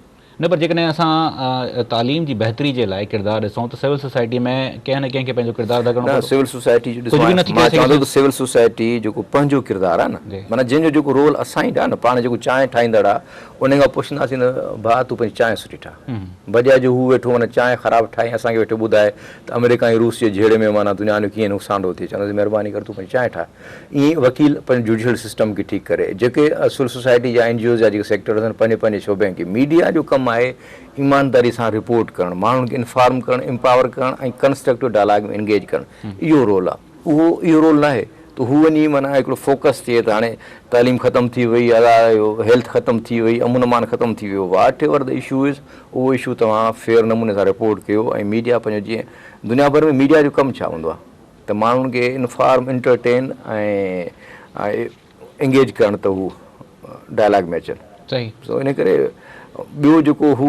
نه پر جيڪڏهن اسان تعليم جي بهتري جي لاء ڪردار ڏسون ته سول سوسائٽي ۾ ڪنهن نه ڪنهن کي پنهنجو ڪردار ادا ڪرڻو
نه
پوندو.
سول سوسائٽي جو ڏسو
ڪجهه به نٿي
مان
ڪري
چوان
سگهي
ٿو ته سول سوسائٽي جيڪو پنهنجو ڪردار آهي نه معنيٰ جنهن جو جيڪو رول اسائنڊ آهي نه پاڻ جيڪو چانهه ٺاهيندڙ آهي ان کان پڇنداسين ته ڀاء تون پنهنجي چانهه سٺي ٺاهه بجاء جو هو ويٺو معنيٰ چانهه خراب ٺاهي اسان کي ويٺو ٻڌائي ته آمريڪا ۽ روس جي جهيڙي ۾ معنيٰ دنيا جو ڪيئن نقصان ٿو ٿئي چونداسين مهرباني ڪر تون پنهنجي چانهه ٺاهه ائين ئي وڪيل پنهنجي جوڊيشل سسٽم کي ٺيڪ ڪري جيڪي سول سوسائٽي جا اين جي اوز جا جيڪي سيڪٽرز آهن پنهنجي پنهنجي شعبن کي ميڊيا جو ڪم آهي ايمانداري سان رپورٽ ڪرڻ ماڻهن کي انفارم ڪرڻ امپاور ڪرڻ ۽ ڪنسٽرڪٽو ڊائلاگ ۾ انگيج ڪرڻ اهو رول آهي اهو اهو رول ناهي ته هو وڃي معنيٰ هڪڙو فوڪس ٿئي ته هاڻي تعليم ختم ٿي وئي ادا اهو هيلٿ ختم ٿي وئي امن امان ختم ٿي ويو whatever the issue is اهو اشو توهان فيئر نموني سان رپورٽ ڪيو ۽ ميڊيا پنهنجو جيئن دنيا ڀر ۾ ميڊيا جو ڪم ڇا هوندو آهي ته ماڻهن کي انفارم انٽرٽين ۽ انگيج ڪرڻ ته هو ڊائلاگ ۾ اچن
صحيح
سو ان ڪري ٻيو جيڪو هو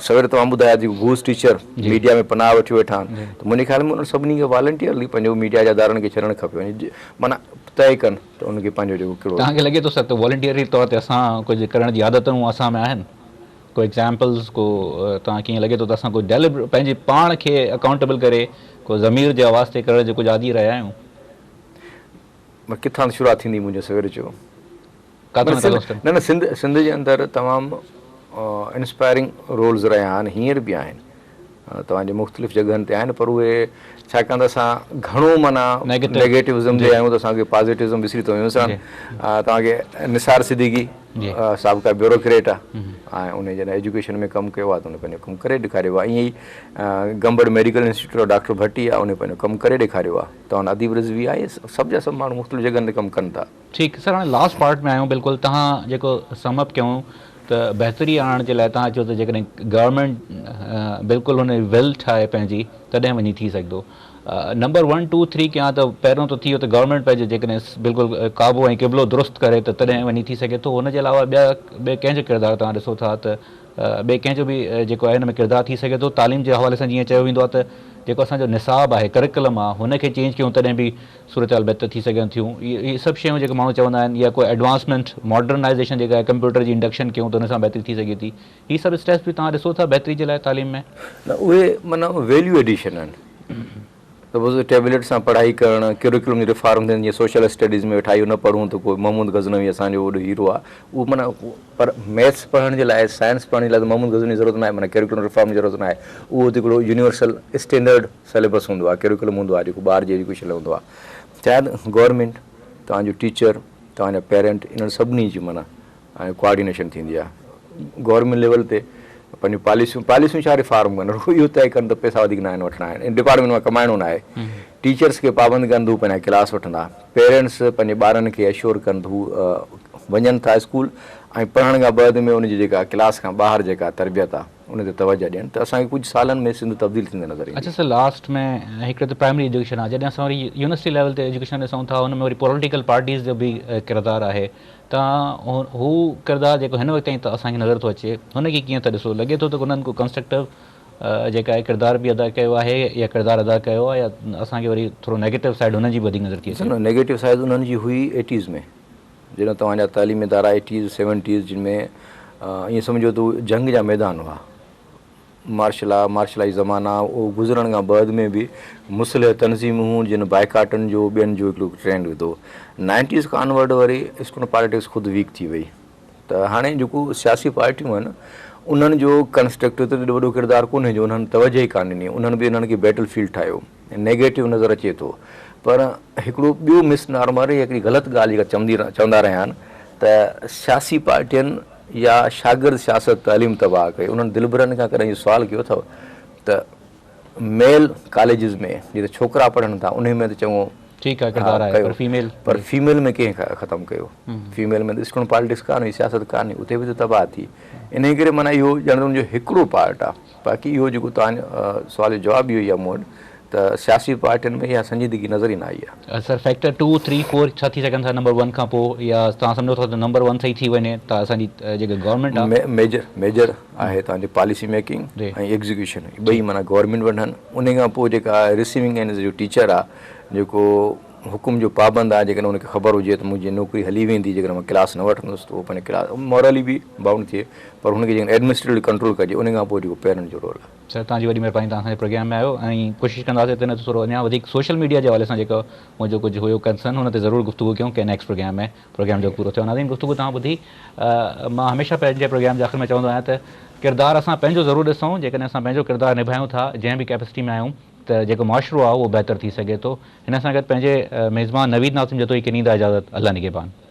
سوير توهان ٻڌايا جيڪو گهوس ٽيچر ميڊيا ۾ پناهه وٺي ويٺا آهن ته منهنجي خيال ۾ انهن سڀني کي والنٽيئرلي پنهنجو ميڊيا جا ادارن کي ڇڏڻ کپي وڃي معنيٰ طئي ڪن ته انهن کي پنهنجو جيڪو ڪهڙو
توهان کي لڳي ٿو سر ته والنٽيئرلي طور تي اسان ڪجهه ڪرڻ جي عادتون اسان ۾ آهن ڪو ايگزامپلز ڪو توهان کي ائين لڳي ٿو ته اسان ڪو ڊيليبريٽ پنهنجي پاڻ کي اڪائونٽيبل ڪري ڪو ضمير جي آواز تي ڪرڻ جو ڪجهه عادي رهيا آهيون؟
ڪٿان شروعات ٿيندي منهنجو سوير چيو نه نه سنڌ سنڌ جي اندر تمام انسپائرنگ رولز رهيا آهن هينئر به آهن توهان جي مختلف جڳهن تي آهن پر اهي ڇاڪاڻ ته اسان گهڻو معنيٰ نيگيٽوزم تي آهيون ته اسان کي پازيٽوزم وسري ٿو وڃي مثلاً توهان کي نثار صديقي سابقه بيوروڪريٽ آهي ۽ ان جڏهن ايجوڪيشن ۾ ڪم ڪيو آهي ته ان پنهنجو ڪم ڪري ڏيکاريو آهي ائين ئي گمبٽ ميڊيڪل انسٽيٽيوٽ ڊاڪٽر ڀٽي آهي ان پنهنجو ڪم ڪري ڏيکاريو آهي توهان اديب رضوي آهي سڀ جا سڀ ماڻهو مختلف جڳهن تي ڪم ڪن ٿا.
ٺيڪ سر هاڻي لاسٽ پارٽ ۾ آهيون بلڪل توهان جيڪو سم اپ ڪيون ته بهتري آڻڻ جي لاء توهان چيو ته جيڪڏهن گورنمينٽ بلڪل هن ول ٺاهي پنهنجي تڏهن وڃي ٿي سگهندو نمبر ون ٽو ٿري ڪيان ته پهريون ته ٿي ويو ته گورنمينٽ پنهنجو جيڪڏهن بلڪل قابو ۽ قبلو درست ڪري ته تڏهن وڃي ٿي سگهي ٿو ان جي علاوه ٻيا ٻئي ڪنهن جو ڪردار توهان ڏسو ٿا ته ٻئي ڪنهن جو به جيڪو آهي ان ۾ ڪردار ٿي سگهي ٿو تعليم جي حوالي سان جيئن چيو ويندو آهي ته جيڪو اسان جو نصاب آهي ڪريڪولم آهي هن کي چينج ڪيون تڏهن به صورتحال بهتر ٿي سگهن ٿيون اهي سڀ شيون جيڪي ماڻهو چوندا آهن يا ڪو ايڊوانسمينٽ ماڊرنائيزيشن جيڪا آهي ڪمپيوٽر جي انڊڪشن ڪيون ته ان سان بهتري ٿي سگهي ٿي هي سڀ اسٽيپس به توهان ڏسو ٿا بهتري جي لاء تعليم ۾؟
نه اهي معنيٰ ويليو ايڊيشن آهن سپوز ٽيبليٽ سان پڙهائي ڪرڻ ڪريڪولم جي ريفارم ٿين جيئن سوشل اسٽڊيز ۾ ويٺا اهو نه پڙهون ته ڪو محمود غزنوي اسان جو وڏو هيرو آهي اهو معنيٰ پر ميٿس پڙهڻ جي لاء سائنس پڙهڻ جي لاء ته محمود غزنوي جي ضرورت ناهي معنيٰ ڪريڪولم ريفارم جي ضرورت ناهي اهو ته هڪڙو يونيورسل اسٽينڊرڊ سليبس هوندو آهي ڪريڪولم هوندو آهي جيڪو ٻار جي ايجوڪيشن لاء هوندو آهي شايد گورنمينٽ توهان جو ٽيچر توهان جا پيرنٽ انهن سڀني جي معنيٰ ۽ ڪوآرڊينيشن ٿيندي آهي گورنمينٽ ليول تي پنهنجون پاليسيون پاليسيون ڇا ريفارم ڪن رڳو اهو طئي ڪن ته پئسا وڌيڪ ناهن وٺڻا آهن ڊپارٽمينٽ مان ڪمائڻو ناهي ٽيچرس کي پابند ڪن ته هو پنهنجا ڪلاس وٺندا پيرنٽس پنهنجي ٻارن کي اشور ڪن ته هو وڃن ٿا اسڪول ۽ پڙهڻ کان بعد ۾ ان جي جيڪا ڪلاس کان ٻاهر جيڪا تربيت آهي ان تي توجه ڏين ته اسان کي ڪجهه سالن ۾ سنڌ تبديل ٿيندي نظر ايندي.
اڇا سر لاسٽ ۾ هڪڙي ته پرائمري ايجوڪيشن آهي جڏهن اسان وري يونيورسٽي ليول تي ايجوڪيشن ڏسون ٿا ان ۾ وري پوليٽيڪل پارٽيز جو به ڪردار آهي ته هو ڪردار جيڪو هن وقت تائين ته اسان کي نظر ٿو اچي هن کي ڪيئن ٿا ڏسو لڳي ٿو ته انهن ڪو ڪنسٽرڪٽو جيڪا آهي ڪردار به ادا ڪيو آهي يا ڪردار ادا ڪيو آهي يا اسان کي وري ٿورو نيگيٽو سائيڊ هنن جي به وڌيڪ نظر ٿي اچي.
نه نيگيٽو سائيڊ انهن جي هئي ايٽيز ۾ جڏهن توهان جا تعليمي ادارا ايٽيز سيونٽيز جن ۾ ائين سمجهو ته جنگ جا ميدان هئا مارشلا مارشلائي زمانا اهو گذرڻ کان بعد ۾ به مسلح تنظيمون هيون جن بائيڪاٽن جو ٻين جو هڪڙو ٽرينڊ وڌو نائنٽيز کان آنورڊ وري اسٽوڊنٽ پاليٽڪس خود ويڪ ٿي وئي ته هاڻي جيڪو سياسي پارٽيون آهن انهن جو ڪنسٽرڪٽو ته ايڏو وڏو ڪردار ڪونهي جو انهن توجه ئي ڪانه ڏني انهن به انهن کي بيٽل فيلڊ ٺاهيو نيگيٽو نظر اچي ٿو پر هڪڙو ٻيو مس نارمر يا هڪڙي غلط ڳالهه جيڪا چوندي چوندا رهيا آهن ته سياسي پارٽين يا شاگرد سياست تعليم تباهه ڪئي انهن دلبرن کان ڪڏهن اهو سوال ڪيو اٿو ته ميل ڪاليجز ۾ جتي ڇوڪرا پڙهن ٿا انهي ۾ ته چڱو
ٺيڪ آهي ڪردار آهي پر فيميل
پر فيميل ۾ ڪنهن ختم ڪيو فيميل ۾ ته اسٽوڊنٽ پاليٽڪس ڪانه هئي سياست ڪانه هئي اتي به ته تباهه ٿي انهي ڪري معنيٰ اهو ڄڻ ان جو هڪڙو پارٽ آهي باقي اهو جيڪو توهان سوال جو جواب اهو ئي آهي مون وٽ ته سياسي پارٽين ۾ اها سنجيدگي نظر ئي نه آئي
آهي. سر فيڪٽر ٽو ٿري فور ڇا ٿي سگهن ٿا نمبر ون کان پوء يا توهان سمجهو ٿا ته نمبر ون صحيح ٿي وڃي ته اسان جي جيڪا گورنمينٽ آهي.
ميجر ميجر آهي توهان جي پاليسي ميڪنگ ۽ ايگزيڪيوشن ٻئي معنيٰ گورنمينٽ وٺن انهي کان پوء جيڪا رسيونگ اينڊ جو ٽيچر آهي جيڪو حڪم جو پابند آهي جيڪڏهن ان کي خبر هجي ته منهنجي نوڪري هلي ويندي جيڪڏهن مان ڪلاس نه وٺندس ته اهو پنهنجي ڪلاس مورالي به بائونڊ ٿئي پر هن کي جيڪڏهن ايڊمنسٽريٽولي ڪنٽرول ڪجي ان کان پوء جيڪو پيرنٽ جو رول آهي.
سر توهان جي وڏي مهرباني توهان اسان جي پروگرام ۾ آيو ۽ ڪوشش ڪنداسين ته ان تي ٿورو اڃا وڌيڪ سوشل ميڊيا جي حوالي سان جيڪو منهنجو ڪجهه هيو ڪنسرن ان تي ضرور گفتگو ڪيون ڪنهن نيڪسٽ پروگرام ۾ پروگرام جو پورو ٿيو ناظرين گفتگو توهان ٻڌي مان هميشه پنهنجي پروگرام جي آخر ۾ چوندو آهيان ته ڪردار اسان پنهنجو ضرور ڏسون جيڪڏهن اسان پنهنجو ڪردار نڀايون ٿا جنهن به ڪيپسٽي ۾ آهيون ته جيڪو معاشرو آهي اهو بهتر ٿي سگهي ٿو هن سان گڏ پنهنجي ميزبان نويد ناظم جتوئي کي ڏيندا اجازت الله نگهبان.